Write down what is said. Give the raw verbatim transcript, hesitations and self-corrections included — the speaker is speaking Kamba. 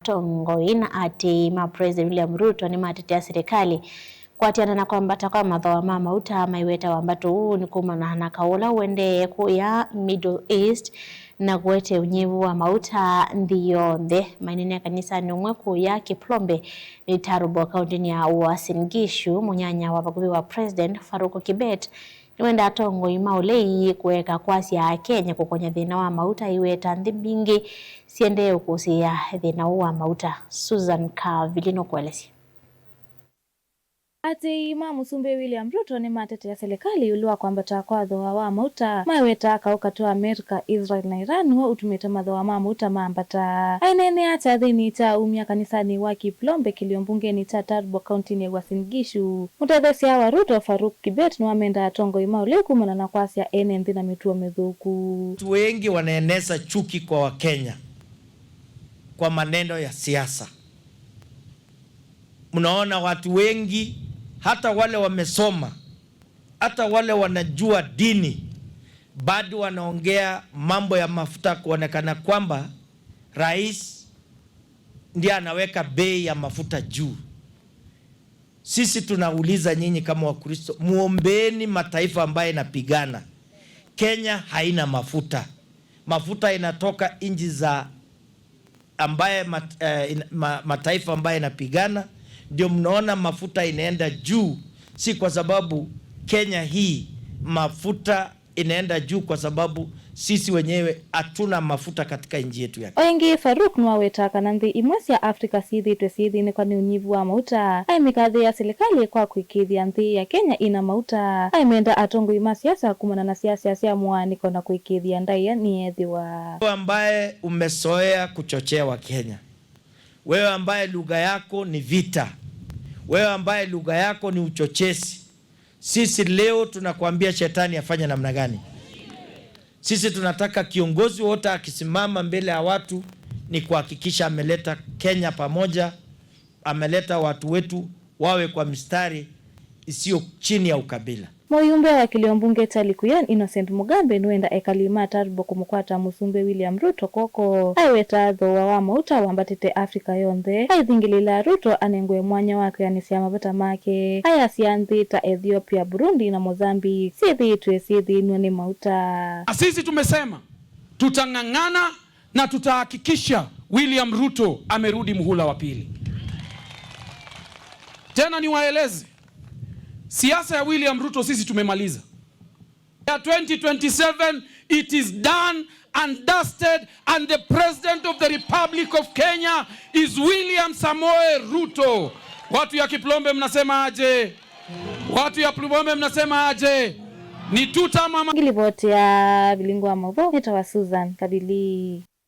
Atongoi na atĩĩi ma President William Ruto nĩmatetea silikalĩ kũatĩana na kwambata kwa mathooa ma mauta, maiweta wambatu ũũ nĩ kumana na kaũ ũla ũendee kũya Middle East na kũete ũnyivu wa mauta nthĩ yonthe. Maineenea kanisanĩ ũmwe kũya Kiplombe, Nitarubo, kaũntĩnĩ ya Uasin Gishu, mũnyanya wa vakuvĩ wa President, Farouk Kibet, nĩwendaa atongoi ma ũlei kũeka kwasya Akenya kũkony'a thĩna wa mauta, aiweta nthĩ mbingĩ siendee ũkũsĩĩa thĩna ũũ wa mauta. Susan Kavili nũkũelesya. Atĩĩi ma Mũsumbĩ William Ruto nĩmatetea silikalĩ ĩũlũ wa kwambata kwa thooa wa mauta, maiwetaa kaũ katĩ wa Amerika, Israel na Iran nĩw'o ũtumĩte mathooa ma mauta mambata. Aineenea kyathĩnĩ kya umya kanisanĩ wa Kiplombe, kĩlio mbungenĩ kya Turbo, kaũntĩnĩ ya Uasin Gishu, mũtetheesya wa Ruto, Farouk Kibet, nĩwamendaa atongoi ma ũlei kumana na kwasya ene nthĩ na mĩtuo mĩthũku. Watu wengi wanaeneza chuki kwa Wakenya kwa maneno ya siasa. Mnaona watu wengi, hata wale wamesoma, hata wale wanajua dini, bado wanaongea mambo ya mafuta, kuonekana kwamba rais ndiye anaweka bei ya mafuta juu. Sisi tunauliza nyinyi kama Wakristo, muombeeni mataifa ambayo inapigana. Kenya haina mafuta. Mafuta inatoka nchi za ambaye mat, eh, in, ma, mataifa ambaye inapigana, ndio mnaona mafuta inaenda juu, si kwa sababu Kenya hii mafuta inaenda juu kwa sababu sisi wenyewe hatuna mafuta katika nchi yetu ya Kenya. O ĩngĩ, Farouk nĩwawetaa kana nthĩ imwe sya Africa syĩthĩĩtwe syĩthĩnĩkwa nĩ ũnyivu wa mauta, aimĩkathĩĩa silikalĩ kwa kũĩkĩĩthya nthĩ ya Kenya ĩna mauta. Aimenda atongoi ma siasa kumana na siasa sya mũaanĩko na kũĩkĩĩthya ndaĩa nĩyethĩwa. Wewe ambaye umezoea kuchochea Wakenya, wewe ambaye lugha yako ni vita, wewe ambaye lugha yako ni uchochezi, sisi leo tunakuambia shetani afanye namna gani? Sisi tunataka kiongozi wote akisimama mbele ya watu ni kuhakikisha ameleta Kenya pamoja, ameleta watu wetu wawe kwa mistari isiyo chini ya ukabila. Mũyumbe wa kĩlio mbunge kya Likuyani, Innocent Mugambe, nĩwenda ekali ma Turbo kũmũkwata Mũsumbĩ William Ruto kw'oko. Aiweta thooa wa mauta wambatĩte Africa yonthe. Aithingĩlĩla Ruto anengwe mwanya wa kwĩanĩsya mavata make. Ayasya nthĩ ta Ethiopia, Burundi na Mozambique syĩthĩĩtwe syĩthĩnw'a nĩ mauta. Na sisi tumesema tutang'ang'ana na tutahakikisha William Ruto amerudi muhula wa pili. Tena niwaeleze, siasa ya William Ruto sisi tumemaliza. Ya twenty twenty-seven, it is done and dusted, and the President of the Republic of Kenya is William Samoei Ruto. Watu ya Kiplombe mnasema aje? Watu ya Kiplombe mnasema aje? Ni tuta mama. Ngilivoti ya Vilingo wa Mauvoo, nĩtawa Susan Kavili.